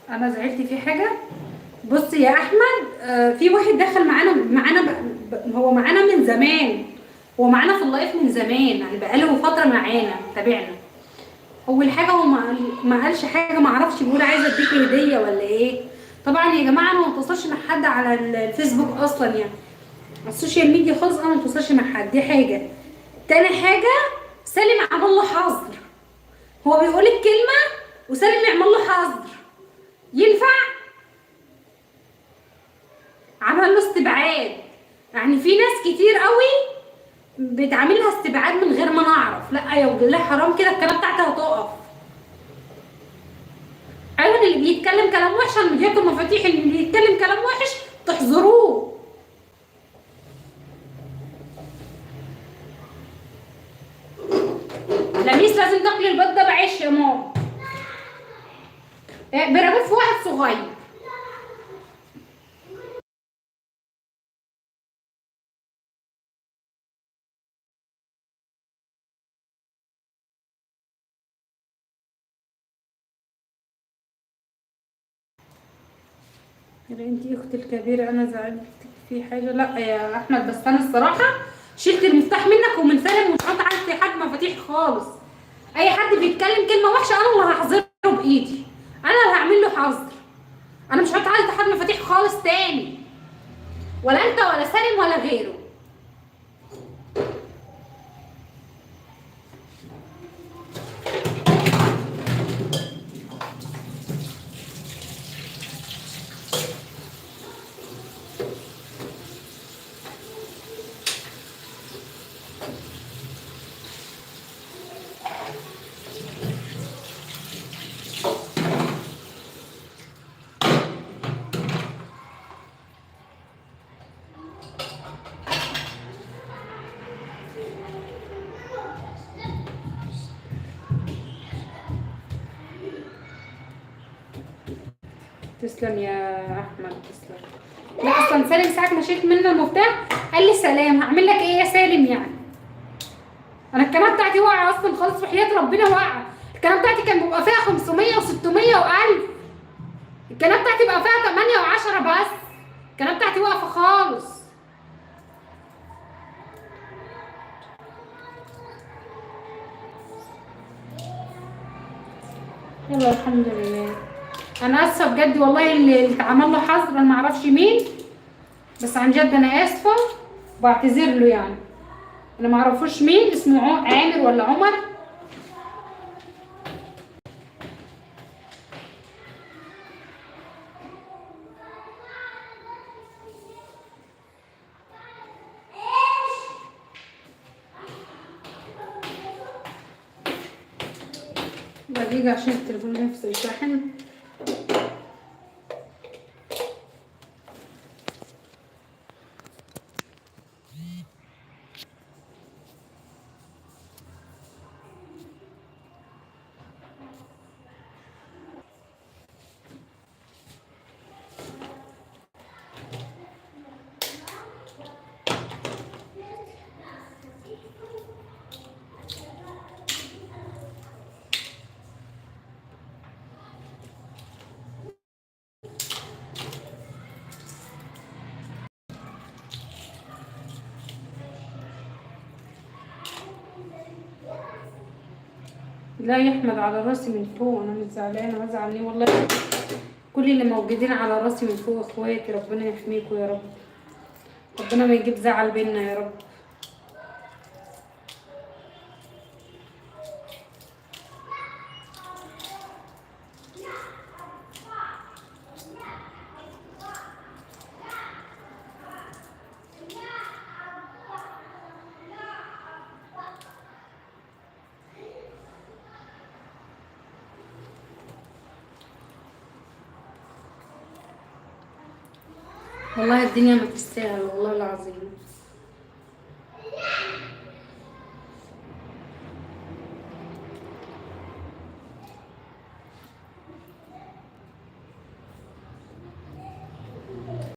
انا زعلت في حاجة. بص يا احمد، في واحد دخل معانا هو معانا من زمان، هو معانا في ال live من زمان، يعني بقاله فترة معانا تابعنا. اول حاجة هو ما قالش حاجة، ما اعرفش، بيقول عايزه اديك هديه ولا ايه. طبعا يا جماعة انا ما بتواصلش مع حد على الفيسبوك اصلا، يعني على ال social media خالص انا ما بتواصلش مع حد، دي حاجة. تاني حاجة، سالم عمل له حظر، هو بيقول الكلمة وسالم يعمل له حظر، ينفع؟ عمل له استبعاد. يعني في ناس كتير قوي بتعملها استبعاد من غير ما نعرف. لا يا ولله حرام كده، الكلام بتاعتي هتقف. ايوه، اللي بيتكلم كلام وحش انا مدياكم مفاتيح، اللي بيتكلم كلام وحش تحظروه. لميس لازم تاكلي البيض ده بعيش يا ماما. برغيف واحد صغير. يبقى انتي اختي الكبيرة، انا زعلت في حاجة؟ لا يا احمد، بس انا الصراحة شلت المفتاح منك ومن سالم، ومش عارفة عندي حاجة مفاتيح خالص. اي حد بيتكلم كلمة وحشة انا اللي هحظره بايدي، انا اللي هعمل له حظر. انا مش هحط عندي حد مفاتيح خالص تاني، ولا انت ولا سالم ولا غيره. تسلم يا احمد، تسلم. لا اصلا سالم ساعة ما شلت منه المفتاح قال لي سلام، هعمل لك ايه يا سالم؟ يعني انا القناة بتاعتي واقعه اصلا خالص، وحياه ربنا واقعه. القناة بتاعتي كان بيبقى فيها 500 و600 و1000، القناة بتاعتي بقى فيها 8 و10 بس، القناة بتاعتي واقفة خالص. يلا الحمد لله. انا اسفه بجد والله، اللي اتعمل له حظر انا ما اعرفش مين، بس عن جد انا اسفه وبعتذر له. يعني انا ما اعرفوش مين اسمه، عامر ولا عمر. دقيقة عشان التليفون نفسه يشحن. لا يا احمد، على راسي من فوق، انا مش زعلانة، بزعل ليه والله؟ كل اللي موجودين على راسي من فوق اخواتي، ربنا يحميكم يا رب، ربنا ما يجيب زعل بينا يا رب. والله الدنيا ما تستاهل والله العظيم.